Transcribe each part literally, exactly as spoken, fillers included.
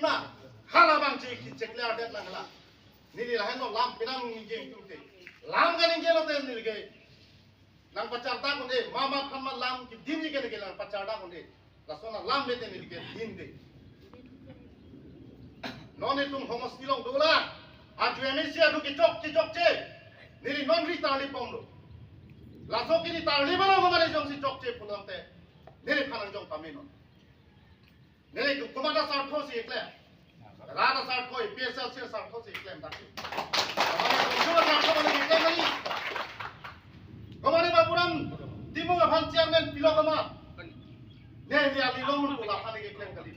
Hala abang chik chik le adet lang hala. Neli lahenlo lam pinang ningje tumte. Lam kaningje lote neli ke nangpachardak un-e, mama phanma lam kedim ni ke neli ke nangpachardak un-e. Lason alam mete neli ke din de. Non itum homosti along dolang. Aju M A C adu kechok kechokche. Neli non ri tarli bomlo. Laso ke neli tarli mana mana jongsi chokche pulote neli phanang jong pamenon. Neli komat asartho si keklem. Rat asartho, A P H L C asartho si keklem dak. Komat asartho mane keklem kali. Komat Bapuram Timung aphan chairman pilok komat. Ne, ne alilong pu la aphan keklem kali.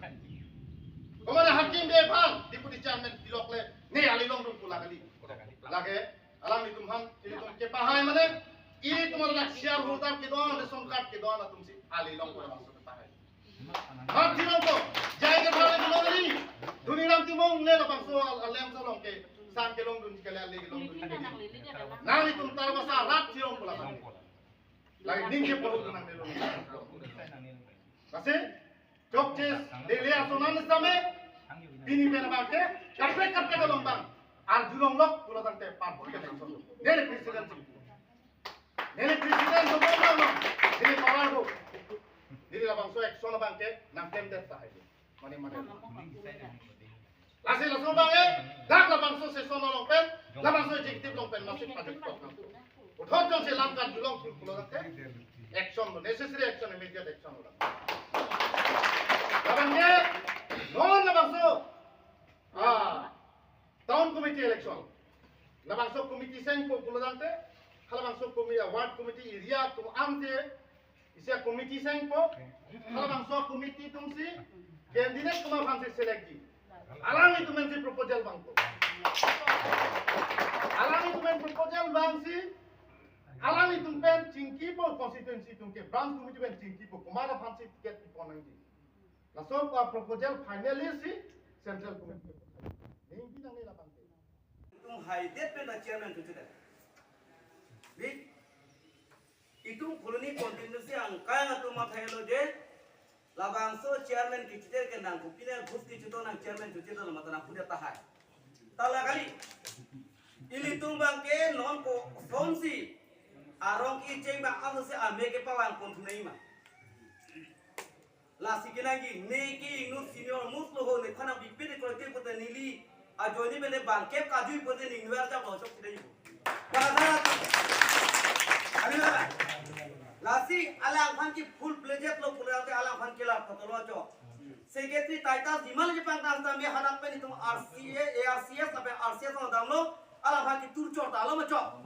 Komat Hakim Bey aphan deputy chairman pilok le ne alilong pu la kali. Lake alanglitum aphan ilitum kepahai mane ilitum adak shareholder kedo-an, ration card kedo-an atum si alilong pu la aphan kepahai. Rat tirong ko, jai ke thale ke longri. Duniram Timung ne labangso al-, alem so long ke, sang kelongdun ke le ale kelongdun ke. Nanglitum tarmasa rat tirong ko labang. Lake ning ke pohut nang nelong. Lasi, chokche, dele asonan same, pini pen abang ke, kaprek kaprek along bang. Arjulonglok, pulo tangte, parpor ke nelong. Neli president si. Neli president do bom bom. Neli power do. Neli labangso action abang ke nangklem det tahai. Mane mane. Lasi laso abang e, dak labangso session along pen, labangso executive along pen masih pajuk tok. Uthot jongsi lam karjulong thur pulo tangte. Action lo, necessary action, immediate action lo. Labang ke, non labangso. Ah. Town committee election. Labangso committee sengpo pulo tangte, halabangso committee, ward committee, area atum amte, isi committee sengpo, halabangso committee atum si candidate komat aphan si select ji. Alanglitum pen si proposal vangpo. Alanglitum pen proposal vangsi, alanglitum pen chingkipo constituency atum ke branch committee pen chingkipo komat aphan si ticket pipon nangji. Laso a-proposal finally si Central Committee. Ningki nangne labang ke. Itum haidet pen ta chairman tu chida. Di, itum colony continuously angkai atum mathai lo je, labangso chairman kichite ke nang kopi na ghus kichito nang chairman tu chida lo mata nang punya tahai. Tala kali. Ilitum abang ke non ko sonsi arong kicheng ba amo si ame ke pawang kontunai ma. Lasi kenangji, ne ke inut senior most lo ho, ne khana bipin ne kolektif pute neli ajoine bene bangkep kajui pute ning nuar jam lo chok sida ibu. Bahasa tu. Ani ba? Lasi alangphan ke full fledged lo pura te alangphan ke la photo lo chok. Secretary title di mana je pangkas tambe hadak pen itum R C A, A R C S, sampai R C S lo damlo, alangphan ke tur chor ta lo ma chok.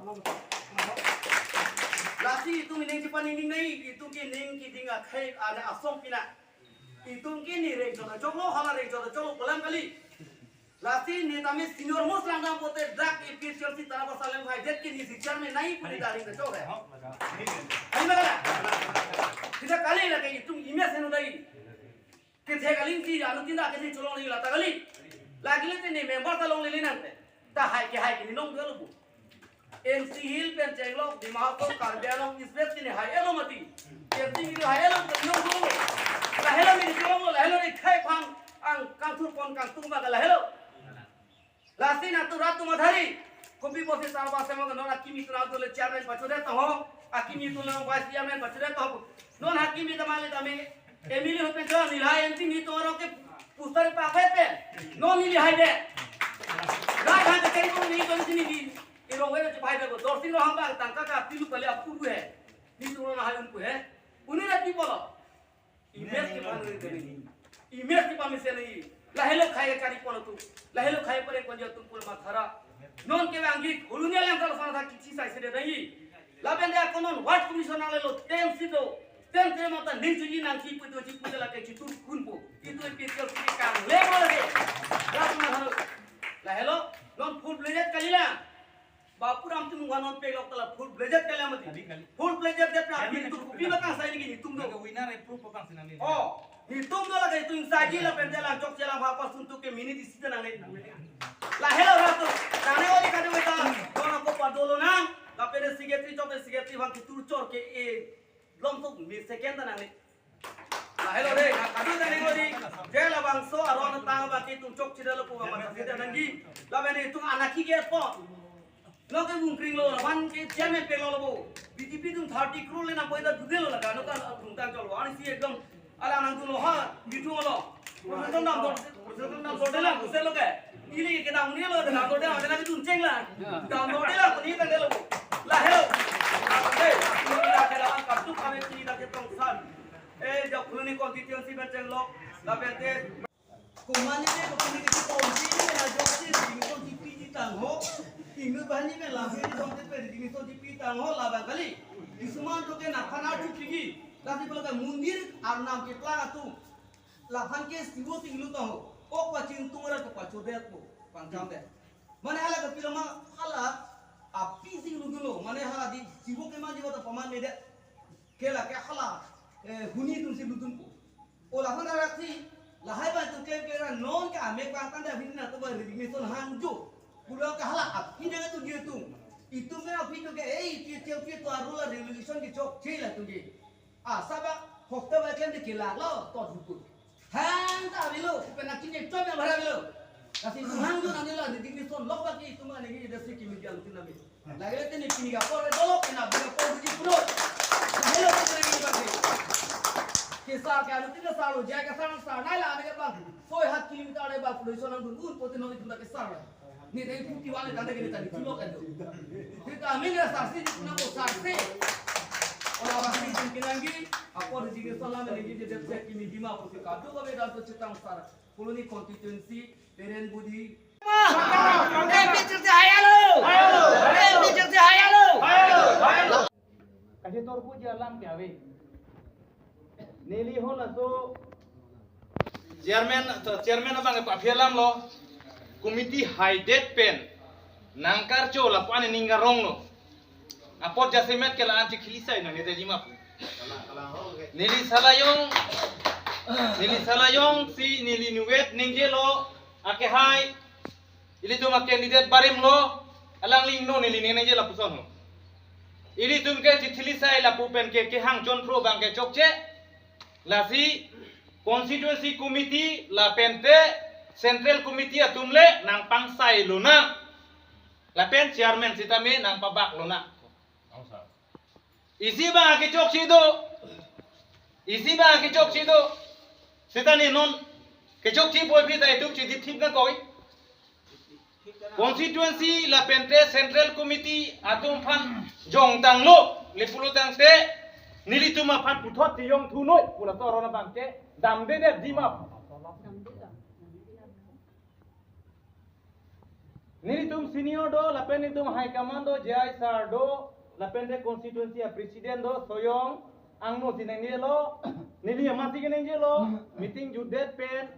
Lasi itum ining si paning ning nai, itum ke ning keding akhai ane asong pina. Itum ke ne reng chot choklo, hala reng chot choklo, kolam kali. Lasi ne tame senior most langdam pute dak A P H L C tara pasalem hai det ke ne si chairman nai puni daring ke chok hai. Hai ma kala? Kita kali lagi itum image henu dai. Kethe kaling si anu tinda kethe cholong lagi lata kali. Lagi le tene member ta long lele nang te. Ta hai ke hai ke ni long dua lubu. N C Hill pen chenglok Dima Hasao Karbi Anglong East West kini hai elo mati. N C Hill hai elo mati long dua lubu. Lahelo ni cholong lo, lahelo ni khai phang ang kangthur pon kangtung ba lahelo. Lasi na tu rat tu mathari. Kopi bosi sarva sema non akimi tu na tu le chairman pachodet ho. Akimi tu le vice chairman pachodet ho. Non akimi tamale tame M L A hote jo nilhai M P ni to aro ke pusar pa pe. Non nilhai de. Rat han ke kai ko ni to ni ni. Irong we je pai de ko. Dorsing Ronghang ba tangka ka tilu kali apuru hai. Ni tu na hai unku hai. Uni rat ni bolo. Image ke panu ni. Image ke panu se ni. Lahelo khai kari polo tu. Lahelo khai pare konja tu pul mathara. Non ke anggi hulunya lang kal sana kichi sai sede dai. Lapen dia konon ward commissioner le lo ten seat lo. Ten seat mata ning chuji nang ki putu ji putu la ke chitur kun po. Itu A P H L C ke kang le mo lagi. Rat ma halo. Lahelo non full fledged kali la. Bapuram Timung non pelok tala full fledged kali mati. Kali, kali. Full fledged det na. Kali, itu kali. Kopi bakang sai ni ni tum do. Laga winner approve bakang sinani. Oh. Nitum do lagi tu insaji lapen jalan chok jalan apa suntuk ke mini di sita nangne. Lahelo ratu. Nangne oli kadu weta. Kono ko padolo nang. Lapen secretary chok secretary bang kitur chor ke e. Lom tuk mi second nangne. Lahelo de. Kadu nangne oli. Jela bangso aron ta. Bati tum chokche dalo pu bang mata seta nangji. Lapen itum anaki ke po. Lo ke bungkring lo, laban ke chairman pe lo lo bo. B J P tum thirty crore le na poida dude lo la kano kan atum tang cholo. Ani si ekdom ala nang tu lo ha, gitu lo. Professor nam dor, professor nam dor de la, professor lo ke. Ili ke dam ni lo, dam dor de la, dam dor de la, dam dor de la, dam dor de la, kuni tang de lo bo. La hello. Hey, ini la ke la kartu kami kini la ke tong san. Eh, jok kuni constituency benteng lo, la bente. Komani ke komani ke konti ni na jok si ring konti piji tang ho. Ingno bani me la si konti pe ring konti piji tang ho la bang kali. Isuman to ke na khana chu piji. Lasi bola ke mundir arnam ke plang atum. Laphan ke siwo ting lu tang ho. Kok paching tung ra to pacho det po. Pangcham det. Mane hala ke pilama hala api sing lu dulu. Mane hala di siwo ke ma jiwa to paman me det. Ke la ke hala, eh, huni atum si lu dun po. O lason arak si, lahai ba atum klem klem ra non ke amek bang tanda hini na to ba resignation hangjo. Pulo ke hala ap, hini na tu dia tum. Itum ke api tu ke, eh, ti ti ti tu arula revolution ke chokche la tu ke. Ah, sabak, hokta ba klem de ke la lo, tot hukur. Hang ta avelo, pen akin ke chom ya bhara avelo. Lasi itum hangjo nang la resignation lok ba ke itum ani ke industry ke media itum nami. Lagile tini pini ka por dolo pina bina por di puro. Hello, kita ini bagi. Ke sar ke anu tina sar lo, jai ke sar sar nai la ane ke bang. Soi hat kilometer ada bang, pollution nang dun un pote nong itu ke sar. Ni tadi putih wale tanda ke tadi tulok kan tu. Kita amin ya sar si, na ko sar si. Orang orang si kinanggi, apa di sini salam lagi di depsek ini Dima putih kadu kami dan tu cetang sar. Koloni constituency, Peren Budi. Eh, bichir si hai alo. Eh, bichir si hai alo. Kasi torpu jalan ke ave. Neli ho laso chairman, chairman abang ke pa aphi alam lo. Committee haidet pen nangkarcho lapu-an ning karong lo. Apot jasemet ke la-an chikhilisai nang nete jima pu. Neli salayong, neli salayong si neli nuvet ningjelo, akehai, ilitum a-candidate barim lo, alangli ingno neli ningjelo lapuson lo. Ilitum ke chithilisai lapu pen ke kehang chonphro abang ke chokche, lasi constituency committee lapente central committee atum le nangpangsai lonang. Lapen chairman sitame nangpabak lonang. Isi abang kechokche do. Isi abang kechokche do. Seta ne non kechokche puvoiphit ta itum chidip thip nangkok. Constituency lapente central committee atum aphan jongtanglo le pulo tangte nelitum aphan puthot chejong thunoi pu laso aron abang ke damde det Dima. Nelitum senior do, lapen nelitum high command do, J I sir do, lapen de constituency a president do, soyong, angno si nangjelo, neli amat si ke nangjelo, meeting jutdet pen,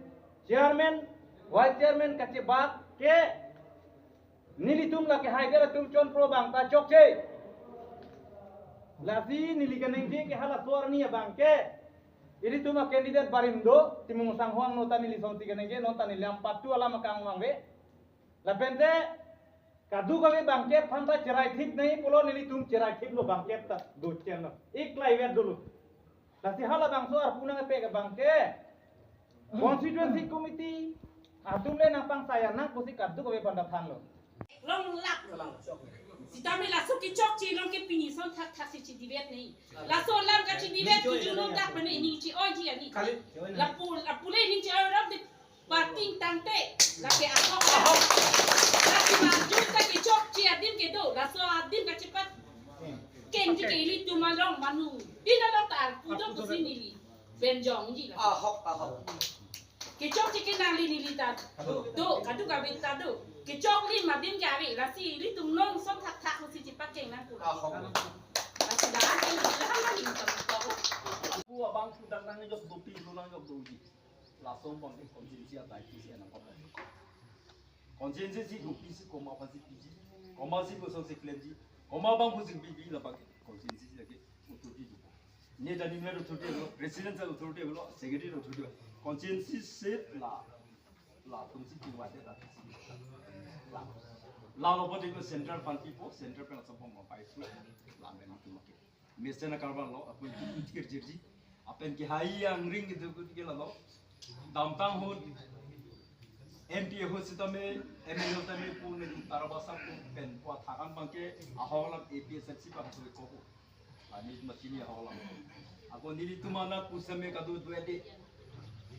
chairman, vice chairman kachebak ke, nelitum lake haidet atum chonphro abang ta chokche. Lasi neli kaningje ke hala suar ni abang ke. Ilitum a-candidate barim do, Timung Sanghong no ta neli sonsi kaningje, non ta neli ampatu alam akang vangve. Lapente, kadokave abang ke aphan ta cherai thip nai pulo nelitum cherai thiplo abang ke ta do chen lo. Ik lai vet dolo. Lasi halabangso arpu nangkepek abang ke. Constituency committee atum le nangpangsai nang pusi kadokave aphan ta thanlo. Long lak lo. Sitame laso kechokche along ke pini ason thakthak si chidebate nai. Laso alam kachidebate kejun lo dak pene ining che-oiji ani. Lapu, lapu le ining che-oi rap de parting tangte. Lake ahok. Ahok. Lake maju ta kechokche adim kedo. Laso adim kachepat. Kenji ke ilitum along manu. Dina lo ta arpu do pusi neli. Benjongji la. Ahok, ahok. Kechokche ke nangli neli ta do, kadokave ta do. Kechokche adim ke ave, lasi ilitum non ason thakthak si chepakeng nang pu. Ahok. Lasi la ke la la ni ta ko. Pu abang pu dak nangjok dopi, lo nangjok doji. Lason pon ke constituency atai kisi anang pon. Constituency si dopi si komat aphan si piji. Komat si kosonsi klemji. Komat abang pusi pipi lapu ke constituency si lake authority do. Ne tani ne authority lo, president authority lo, secretary authority lo. Constituency si la, latum si piwate la. La, la lo bote ko central fund pipo, central pen asam pom pai su. La men tu make. Mesen akarbang lo, apun tu tir jirji. Apen ke hai yang ring gitu ke la lo. Damtang hon. M P ahut sitame, M L A tame pu neli Tarabasa pu pen pu athak an abangke ahok alam A P H L C abang hatoi kok pu. Ani machini ahok alam. Ako nelitum anak pusitame kado do edi.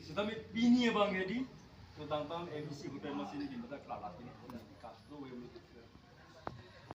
Sitame pini abang edi. To tangtang M E C hotel machini di mata kelala pini.